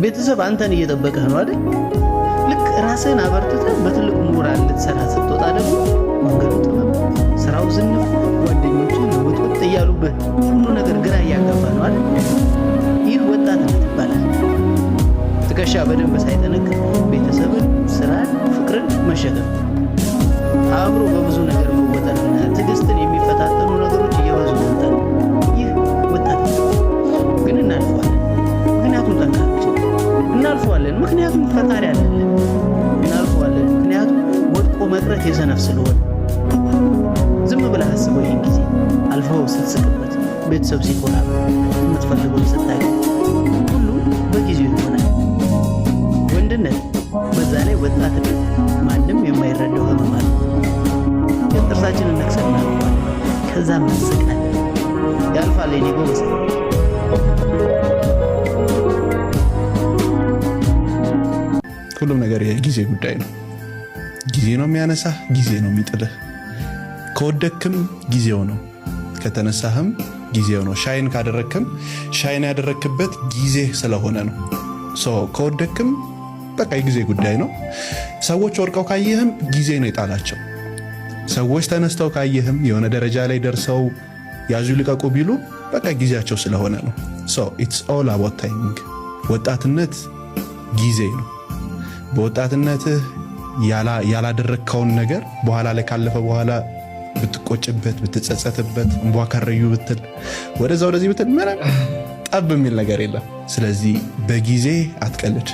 ቤተሰብ አንተን እየጠበቀህ ነው አይደል? ልክ ራስህን አበርትተህ በትልቅ ሞራል ልትሰራ ስትወጣ ደግሞ መንገዱ ጥበብ፣ ስራው ዝንፍ፣ ጓደኞችህ ውጥውጥ እያሉብህ ሁሉ ነገር ግራ እያጋባ ነው አይደል? ይህ ወጣትነት ይባላል። ትከሻ በደንብ ሳይጠነክር ቤተሰብን፣ ስራን፣ ፍቅርን መሸከም፣ አእምሮ በብዙ ነገር መወጠርና ትዕግስትን የሚፈታተኑ ነገሮች እየበዙ መምጣት፣ ይህ ወጣትነት። ግን እናልፈዋለን፣ ምክንያቱም ጠንካሮች ነን። እናልፈዋለን፣ ምክንያቱም ፈጣሪ አለልን። እናልፈዋለን፣ ምክንያቱም ወድቆ መቅረት የሰነፍ ስለሆነ። ዝም ብለህ አስበው፣ ይህን ጊዜ አልፈው ስትስቅበት፣ ቤተሰብ ሲኮራ፣ የምትፈልገውን ስታገኝ፣ ሁሉም በጊዜው ይሆናል። ወንድነት፣ በዛ ላይ ወጣትነት ማንም የማይረዳው ህመም አለ። ግን ጥርሳችንን ነክሰን እናልፈዋለን። ከዛም እንስቃለን። ያልፋል የኔ ጎበዝ። ሁሉም ነገር የጊዜ ጉዳይ ነው። ጊዜ ነው የሚያነሳህ፣ ጊዜ ነው የሚጥልህ። ከወደክም ጊዜው ነው፣ ከተነሳህም ጊዜው ነው። Shine ካደረክም shine ያደረክበት ጊዜ ስለሆነ ነው። So ከወደክም በቃ የጊዜ ጉዳይ ነው። ሰዎች ወድቀው ካየህም ጊዜ ነው የጣላቸው። ሰዎች ተነስተው ካየህም፣ የሆነ ደረጃ ላይ ደርሰው ያዙ ልቀቁ ቢሉ በቃ ጊዜያቸው ስለሆነ ነው። So it's all about timing። ወጣትነት ጊዜ ነው። በወጣትነትህ ያላደረግከውን ነገር በኋላ ላይ ካለፈ በኋላ ብትቆጭበት፣ ብትጸጸትበት፣ እንቧ ከረዩ ብትል፣ ወደዛ ወደዚህ ብትል ምንም ጠብ የሚል ነገር የለም። ስለዚህ በጊዜ አትቀልድ።